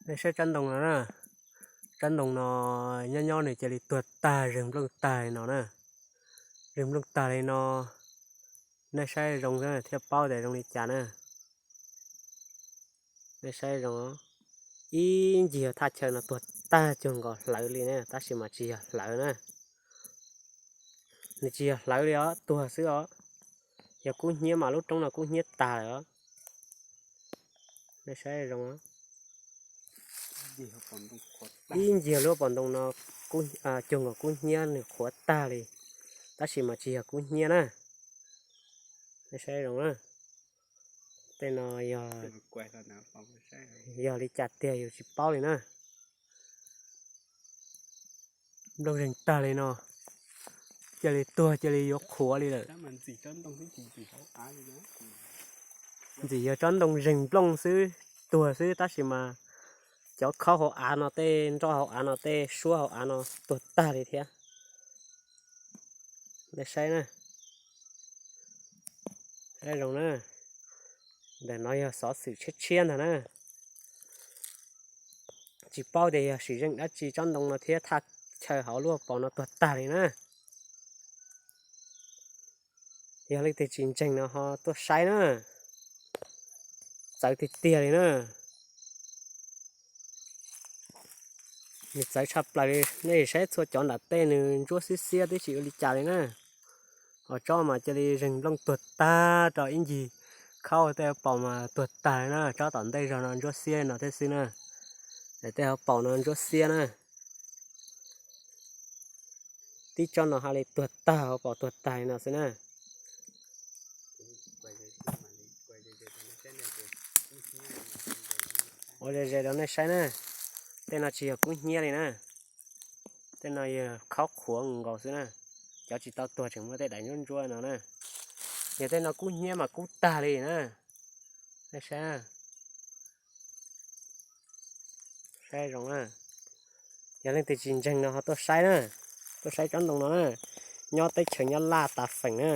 Nej saib tsob ntoo no na, tsob ntoo no nyob nyob nws cia li tuag tag zeeg nplooj tag li no na. Zeeg nplooj tag li no, nej saib zoo thiaj paub tias zoo li cas na. Nej saib zoo, ib ncig thaj chaw no tuag tag cuag nkaus hlawv li na, tab sis mas tsis yog hlawv na. Nws tsis yog hlawv li os, tuag xwb os. Yog kub hnyiab mas lub roob no kub hnyiab tag lawm os. Nej saib zoo, ib ncig lub pom ntoo no cuag nkaus kub hnyiab, nws qhuav tag li, tab sis mas tsis yog kub hnyiab na. Nej saib zoo na, tej no yog, yog li cas tiag yus tsis paub li na. Nplooj zeeg tag li no, cia li tuag cia li yuav qhuav li lawm. Ntxim yog tsob ntoo zeeg nplooj xwb, tuag xwb, tab sis mas cov khaub hauv av no, tej nroj hauv av no, tej suab hauv av no tuag tag li thiab. Nej saib na, saib zoo na, ntawm no yog xov xwm tshiab tshiab ntag na. Tsis paub tias yog sim zeej dab tsi tsob ntoo no thiab thaj chaw hauv lub hauv paus no tuag tag li na. Yog leej twg tsis ntseeg no ho tuaj saib na, txawv tiag tiag li na. Nws txawv tshaj plaws li, nej saib txhua cov nram tej nws ntsuab xiab xiab twb tsis ua li cas li na. Ho tsob mas cia li zeeg nplooj tuag tag rau ib ncig, khaub tej hauv paus mas tuag tag li na, tsob tom ntej zog no ntsuab xiab no thiab xwb na. Tej hauv paus no ntsuab xiab na. Tib tsob no ha li tuag tag, hauv paus tuag tag li no xwb na. Ua ze ze rau nej saib na, tej no tsis yog kub hnyiab li na, tej no yog khaub qhuav nkaus xwb na. Cov tsis tau tuag tseem muaj tej daim ntsuab ntsuab no na. Yog tej no kub hnyiab mas kub tag li na. Nej saib, saib zoo na. Yog leej twg tsis ntseeg no ho tuaj saib na, tuaj saib tsob ntoo no na, nyob teb chaws nyob Laj tas feem na.